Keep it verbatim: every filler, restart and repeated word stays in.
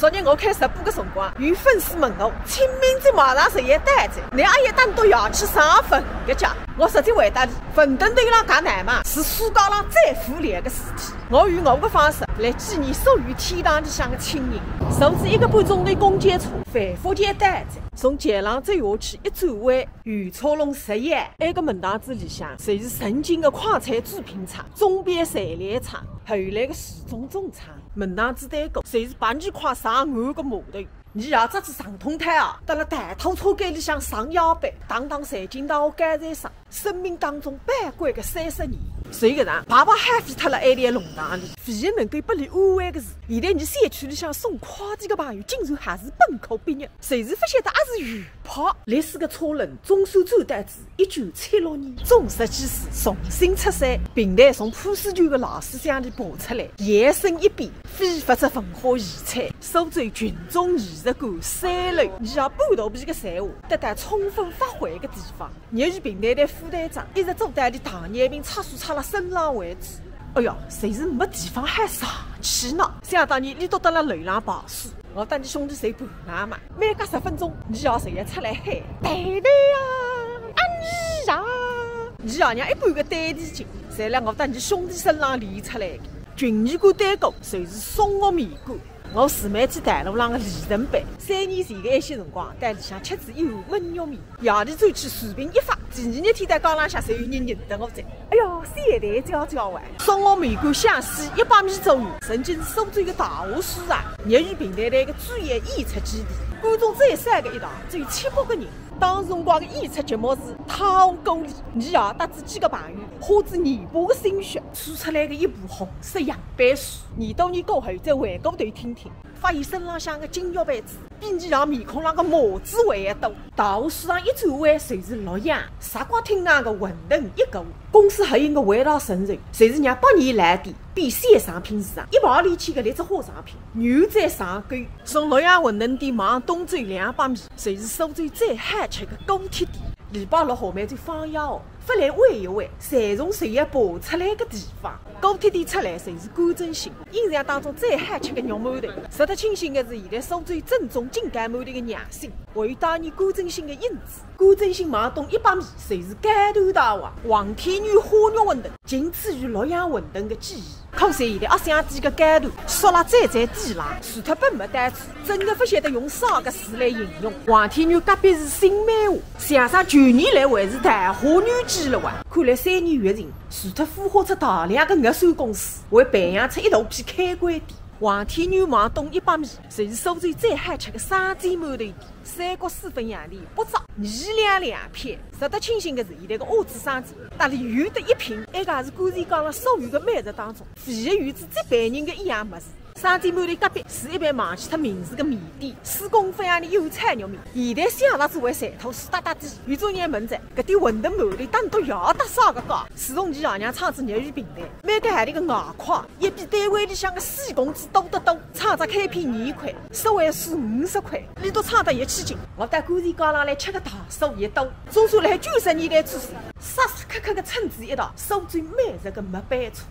昨日我开直播个辰光，有粉丝问我，清明节马上就要到哉，侬阿要打笃夜去赏粉个家？我直接回答伊，馄饨头浪夹奶嘛，是世界浪最无聊个事体。我用我个方式来纪念所有天堂里向个亲人。坐仔一个半钟头公交车，万福桥到哉，从桥浪走下去一转弯， 有车弄十一，埃个门堂子里向，侪是曾经个快餐制品厂、钟表材料厂，后来个时钟总厂。门堂子对过，侪是八二块上岸个码头。伲爷着仔长筒屉啊，搭辣大拖车间里向上夜班，堂堂财经大学高材生，生命当中宝贵个三十年。随后呢，白白耗费脱了埃条弄堂里。唯一能够拨伊安慰个是，现在伲小区里向送快递个朋友，竟然还是本科毕业，就是勿晓得阿是有 跑，历史个车轮总算转到仔一九七六年，总书记是重新出山，评弹从普世救个老思想里爬出来，摇身一变，非物质文化遗产，苏州群众艺术馆三楼，伲爷半肚皮个才华得到充分发挥个地方。业余评弹队副队长一直做到伊糖尿病出手出了身浪为止。哎哟，就是没地方好上去呢。想当年，伊笃辣辣楼浪爬树， 我搭伲兄弟侪盘浪嘛，每隔十分钟，伲爷侪要出来喊：“队队啊，阿伲爷！”伲爷娘一半个丹田劲，侪辣我搭伲兄弟身浪练出来个。群艺馆对过，就是松屋面馆。我自媒体大路浪个里程碑，三年前个埃歇辰光，到里向吃仔一碗焖肉面，夜里转去视频一发，第二日天到街浪向侪有人认得我哉。 哎哟，谢谢姐姐哇！松屋面馆向西一百米左右，曾经是苏州个大学书场，业余评弹队个主要演出基地。观众最少个一堂只有七百个人。当时辰光个演出节目是《太湖歌里》，伲爷搭仔几个朋友，花仔年半个心血，吹出来个一部《红色样板书》。廿多年过后，再回过头听听，发现身浪向个金玉簸子 比伲爷面孔浪个帽子还要多。大学书场一转弯，就是洛阳，石角厅浪个馄饨一锅。公司合营个外带神兽，就是伲爷百年老店，比小商品市场一百里去个栗子花商品，牛仔上钩。从洛阳馄饨店往东走两百米，就是苏州最好吃个锅贴店。礼拜六下面就放夜哦，勿来喂一喂，馋虫侪要爬出来个地方。 锅贴店出来，侪是干蒸型。印象当中最好吃个肉馒头。值得庆幸个是，现在苏州正宗劲糕馒头个韌性，还有当年干蒸型个影子。干蒸型往东一百米，侪是街头大王，黄天元虾肉馄饨，仅次于洛阳馄饨个记忆。可惜现在阿香店个街头，缩辣最最底浪，除脱本末倒置，真个勿晓得用啥个词来形容。黄天元隔壁是新美华，像煞九年来还是桃花源记了哇。看来三年疫情， 除脱孵化出大量个恶酸公司，还培养出一大批开关店。黄天元往东一百米，侪是苏州最好吃个生煎馒头店。三角四分洋钿八折，二两两片。值得庆幸个是，现在个蚵仔生煎，搭里有得一拼，埃个也是观前街浪所有个美食当中，唯一有仔接班人个一样物事。 生煎馒头隔壁是一爿忘记脱名字个面店，四公分洋钿油菜肉面。现在想辣仔还馋吐水搭搭滴。有种人问哉，搿点馄饨馒头打笃夜到啥个价？自从伲爷娘唱仔业余评弹，每个号头个外快，要比单位里向个死工资多得多。唱只开篇廿块，收还是五十块，伊笃唱得一起劲。我到观前街浪来吃个大数一多，总算辣九十年代之时，煞煞刻刻个称仔一道苏州美食个末班车。